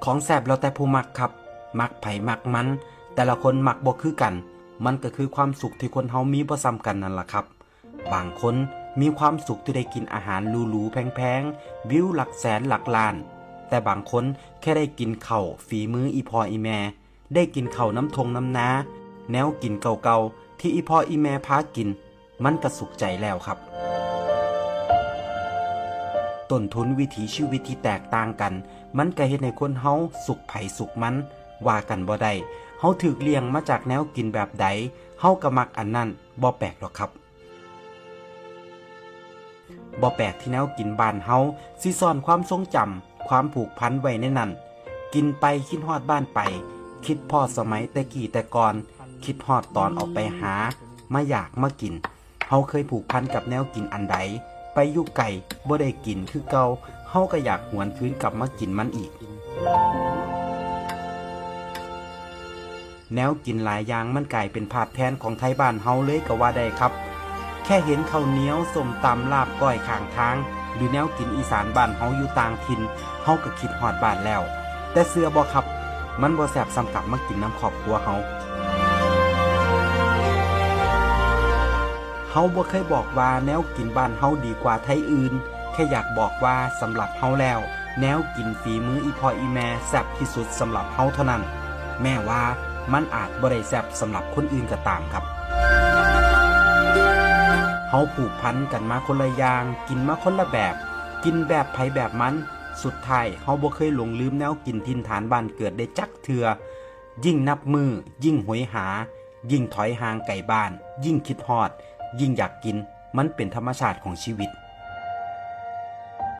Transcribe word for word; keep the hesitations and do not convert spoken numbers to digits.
ของแซ่บแล้วแต่ผู้มักครับ มักไผมักมัน แต่ละคนมักบ่คือกัน มันก็คือความสุขที่คนเฮามีบ่ซ้ำกันนั่นล่ะครับ บางคนมีความสุขที่ได้กินอาหารหรูๆแพงๆ วิวหลักแสนหลักล้าน แต่บางคนแค่ได้กินข้าวฝีมืออีพ่ออีแม่ ได้กินข้าวน้ำทงน้ำนา แนวกินเก่าๆที่อีพ่ออีแม่พากิน มันก็สุขใจแล้วครับ ต้นทุนวิถีชีวิตที่แตกต่างกัน มันก็เฮ็ดให้คนเฮาสุขไผสุขมัน ว่ากันบ่ได้ เฮาถูกเลี้ยงมาจากแนวกินแบบใด เฮาก็มักอันนั้น บ่แปลกดอกครับ บ่แปลกที่แนวกินบ้านเฮาสิซ่อนความทรงจำ ความผูกพันไว้ในนั้น กินไปคิดฮอดบ้านไป คิดพ้อสมัยแต่กี้แต่ก่อน คิดฮอดตอนออกไปหา มาอยากมากิน เฮาเคยผูกพันกับแนวกินอันใด ไปอยู่ไกลบ่ได้กินคือเก่า เฮาก็อยากหวนคืนกลับมากินมันอีก แนวกินหลายอย่างมันกลายเป็นภาพแทนของไทบ้านเฮาเลยก็ว่าได้ครับ แค่เห็นข้าวเหนียว ส้มตำ ลาบก้อยข้างทาง หรือแนวกินอีสานบ้านเฮาอยู่ต่างถิ่น เฮาก็คิดฮอดบ้านแล้ว แต่เชื่อบ่ครับ มันบ่แซ่บส่ำกลับมากินนำครอบครัวเฮา เฮาบ่เคยบอกว่าแนวกินบ้านเฮาดีกว่าไทอื่น แค่อยากบอกว่าสำหรับเฮาแล้ว แนวกินฝีมืออีพ่ออีแม่แซ่บที่สุดสำหรับเฮาเท่านั้น แม้ว่ามันอาจบ่ได้แซ่บสำหรับคนอื่นก็ตามครับ เฮาผูกพันกันมาคนละอย่าง กินมาคนละแบบ กินแบบไผแบบมัน สุดท้ายเฮาบ่เคยหลงลืมแนวกินถิ่นฐานบ้านเกิดได้จักเทื่อ ยิ่งนับมื้อ ยิ่งโหยหา ยิ่งถอยห่างไกลบ้าน ยิ่งคิดฮอด ยิ่งอยากกิน มันเป็นธรรมชาติของชีวิต